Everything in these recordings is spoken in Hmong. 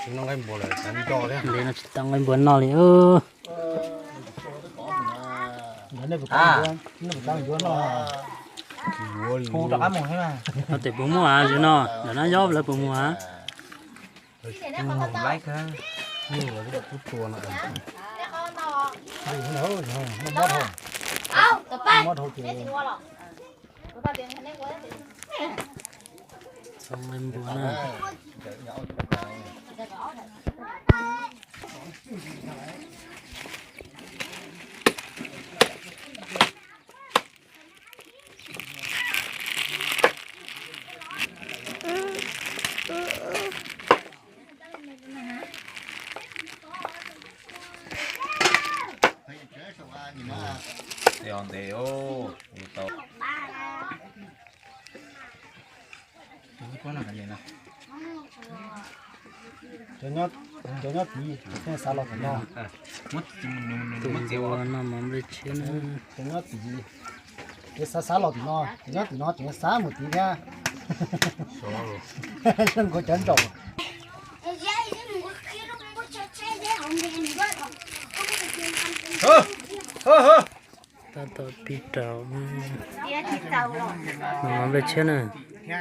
Ntev no tsis tau nqaij npua noj li. Tes puas muaj a, no ntawm no yob lawv puas muaj a? Txhob nqaij npua na. Cov nyob tid, cov xav los tim no. Tus npua no mov nplej tshiab na. Cov nyob tid, cov xav xav los tim no, cov nyob tim no tseem xav mus tid thiab. Zoo nkaus cov ntsaum. Tab tom pib raus. Mov nplej tshiab na,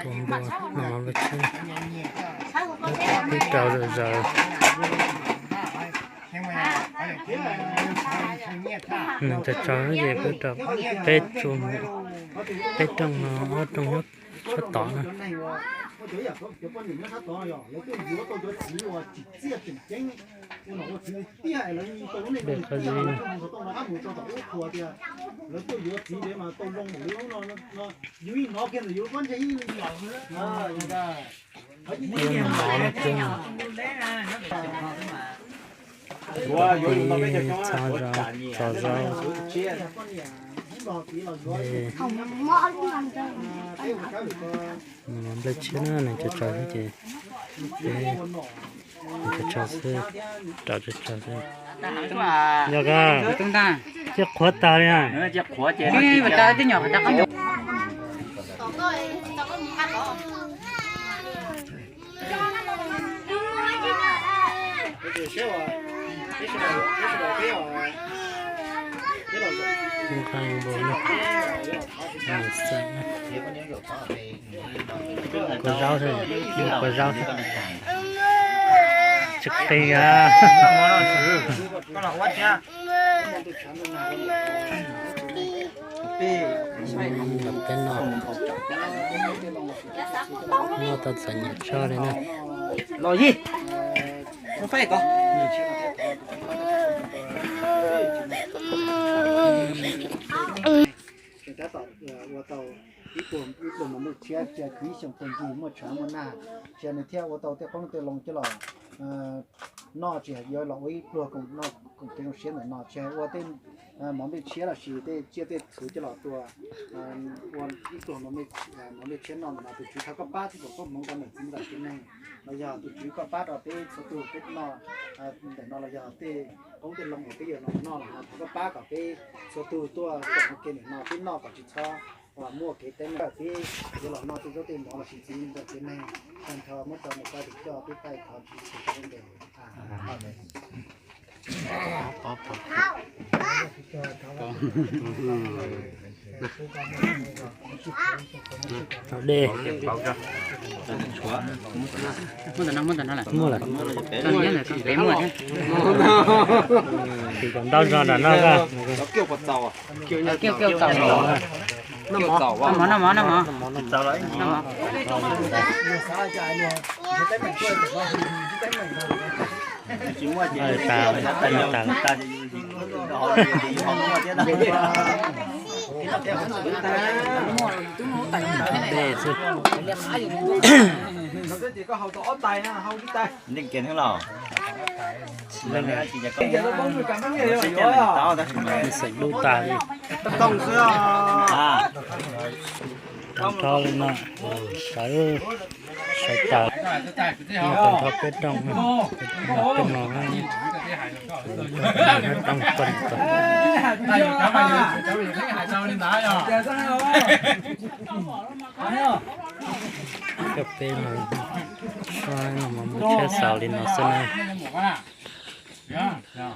tus npua no mov nplej tshiab, pib raus zom zaws. Nws tsaus tsaus ces peb rau peb tsuas mus, peb rooj no ob rooj nyob sab tod na. Dej qab zib na. Yuav mov no coob. Txhob txhob zov, tso zov. Nws mov nplej tshiab na, nws tsaus tsaus xwb ces peb nws tsaus tsaus xwb, raus tsaus tsaus xwb. Yog ko, cia qhuav tas li na. Nqaij npua na, nqaij xeem na. Kua zaub thiab, kua zaub thiab. Tsis qis a. Peb noj, noj tau txom nyem tshaj li na. Los yig, mus faib ko. Tseem tab tom ua tau ib pluag, ib pluag mov nplej tshiab, tsis hais kwv ib xyoos tag kis muaj tshav muaj nag, tsis hais nws thiaj ua tau tej qoob tej loo coj los noj, tsis hais yuav los ua ib pluag koom noj koom kev zoo siab ntawm no, tsis hais ua tej mov nplej tshiab los sis tej tsiaj tej txhu coj los tua, ua ib pluag mov nplej tshiab noj ntawm no. Tus Tswv thov koj pab thiab kom koob hmoov rau ntawm txiv ntawm tsev neeg, los yog tus Tswv koj pab rau peb txhua tus peb noj ntawm no los yog tej qoob tej loo uas peb yuav los noj los thov koj pab kom peb txhua tus tuaj koom ua ke ntawm no peb noj kom tsis txhob uas muaj kev teeb meem, peb yuav los noj tej zaub tej mov los sis txiv ntawm tsev neeg. Tag nrho muab rau niam tais tus coj peb tais thov Tswv Yexus Khetos lub npe. Rau dej. Muab ntawm no, muab ntawm no lawm. Muaj lawm. Tau nyiaj ntawm koj pem muaj thiab. Tis kom ntaub zog nram no koj. Kiauj kiauj txaus. Noj mov, noj mov, noj mov. Noj mov. Tas, tas, tas. Dej xwb. Xeem dub tas li. Tag nrho li no, sawv, sawv tas. Tag nrho peb rooj, peb rooj no, peb rooj koj. Coj peb no. Soj no mas muaj tsheb xaus li no xwb na.